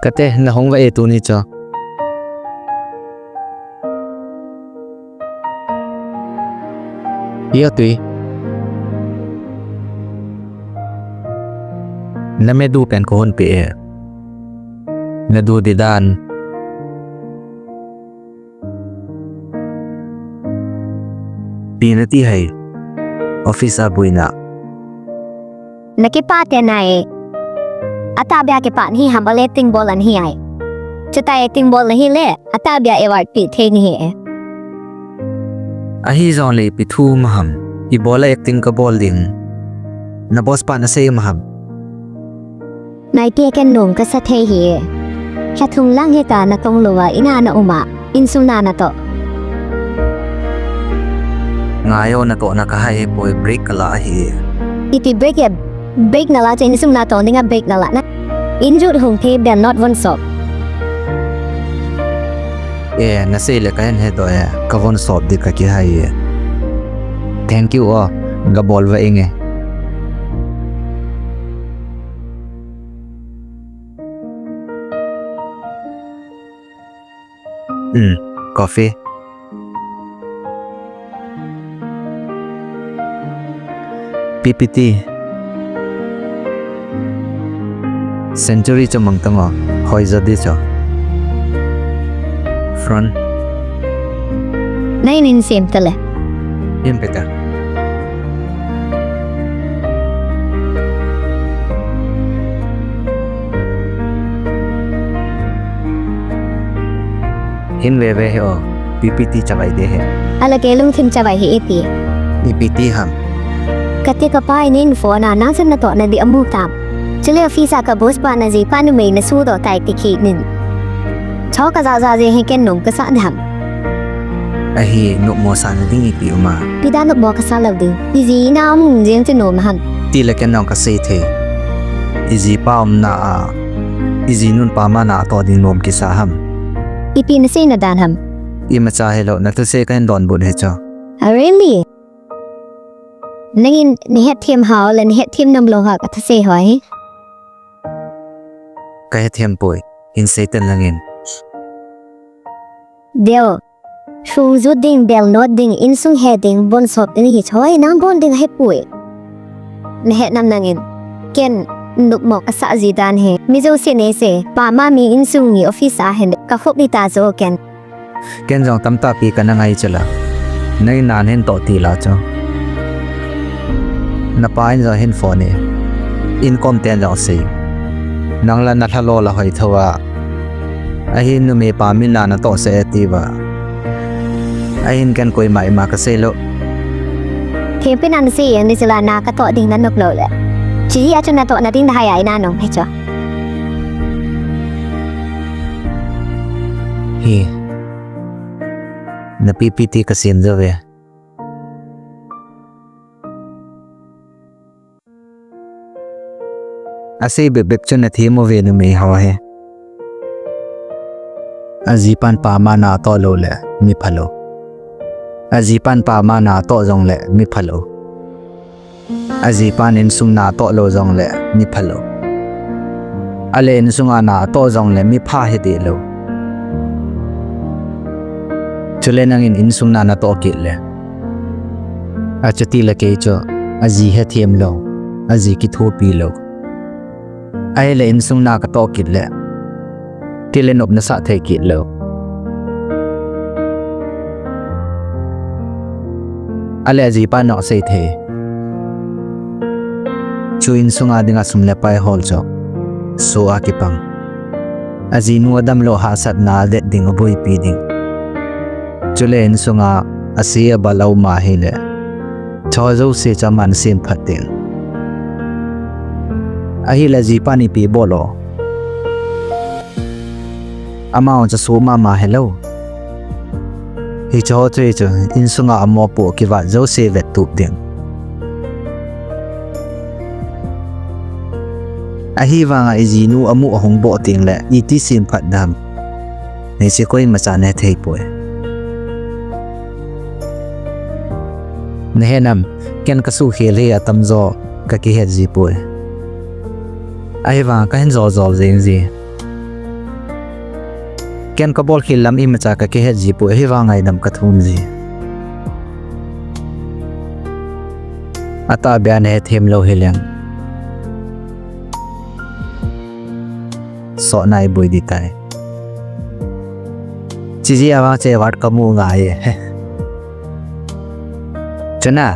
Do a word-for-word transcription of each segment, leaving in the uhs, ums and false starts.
Kate, na hung va e tuni chu. Io tui. Na medu pen ko hon pe e. Na du di dan. Pi na ti hai. Office a buina. Na kipah te nai. Atahbeh a kipah nahi ham, acting bol nahi ai. Chuti acting bol nahi le, atahbeh a award pe thei nahi e. Ahi jongle ipi thu ma ham. Ibola acting ka bol ding. Na boss pan asei ma ham. Nai tia ken nom kasa thei hi e. Lha thum lang hita na tong louva, in a na um a, insung na na toh. Ngai o, na toh na ka hai poi, break ka la hi. Iti break e, break na la chu insung na toh ding a break na la na. In jut hung thei bel not von sop. E, na sei le ka hin hedoh e, ka von sop di ka kihai e. Thank you o, ga bol va inge. Hmm, coffee. P P T. Century chu mang tanga, hoi jo di chu. Front. Nai nin sem tale. Yen peta. Hin ve ve he o, P P T chavai de he. Ala ke lungthim chavai he iti. P P T ham. Kati ka pai nin phone a nang san na toh na di amu tam. Chule office a ka boss pa na ji pa numei na sudoh tai ti khi nin. Cho ka ja ja je he ken nom kasa dam. Ahi, nopmo sa na ding ipi um a. Pi da nopmo kasa lou ding. I ji na um jeng chu nom ham. Ti le ken nong ka sei thei. I ji pa umna a. I ji nun pa mana toh ding nom kisa ham. Ipi na sei na dan ham. Imacha hilou, na thusei ka hin donbut hi chu. Ah, really? Nangin na hetthem hao le na hetthem nom lou ha ka thusei ho hi. Ka hetthem poi, hin sei tan nangin. Deo, sung jut ding, bel not ding, insung he ding, von sop ding hi choi, nang von ding he poi. Na het nam nangin. Ken, nopmo kasa ji dan he. Mi jouse nei se, pa ma mi insung mi office a hen, ka khop ni ta jo ken. Ken jong tamtah pi ka na ngai chula. Nangin nan hin toh ti la chu. Na pa in jong hin phone e. In kom ten jong sei. Nang la na lha lo la hoi tho a. Ahin numei pa min na na toh se e ti va. Ahin ken koima ima ka sei lou. Thempi nan sei e ni chula na ka toh ding na nop lou le. Chi a chu na toh na ding na hai ai na nong he chu. Hi. Na P P T ka sem jo ve. Asei bep bep chu na them uve numei ho hi. Aji pan pa mana toh lou le mi phalou. Aji pan pa mana toh jong le mi phalou. Aji pan insung na toh lou jong le mi phalou. Ale insung a na toh jong le mi pha hi deh lou. Chule nangin insung na na toh kit le. Achuti le kei chu, aji hethem lou, aji kithopi lou. Ahile insung na ka toh kit le. Ti le nop na sah thei kit lou. Ale aji pa nong sei thei. Chu insung a dinga sum le pai hol chu. Su a kipang. Ajinu adam lou hahsatna adet ding aboipi ding. Chule insung a ase abal a um ahile. Cho jouse chu aman sem phat ding. Ahile aji pan ipi bol o. Amau chu su mama helou. Hiche ho chu, hiche insung a amopoh kivat jouse vettup ding. Ahivanga ijinu amu ahung boh teng le, iti sem phat dam. Hiche koimacha nehthei poi. Nahe nam, ken kasuhkhel hi atamjo kakihet ji poi. Ahivanga kahin jol jol jeng ji. Ken kabol khel lam imacha kakihet ji poi, hivang ngaidam kathum ji. Atahbeh a nahethem lou hileng, sotna iboi ding tai. Chiji a vang che award kamu ngai e. Chuna.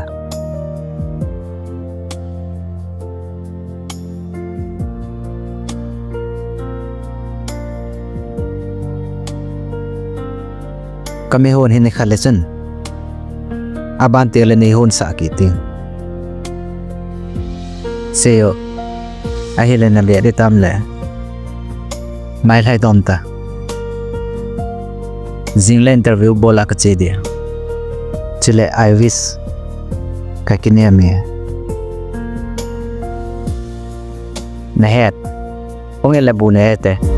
Kamihon hi nikhat le chun aban teng le neihon sah kit ding. Seiyo. Ahile nabeh ding tam le. Mailhai dom ta. Jing le interview bol a kache ding. Chule I wish kakinem e. Nahet. Hung in le bu nahet e.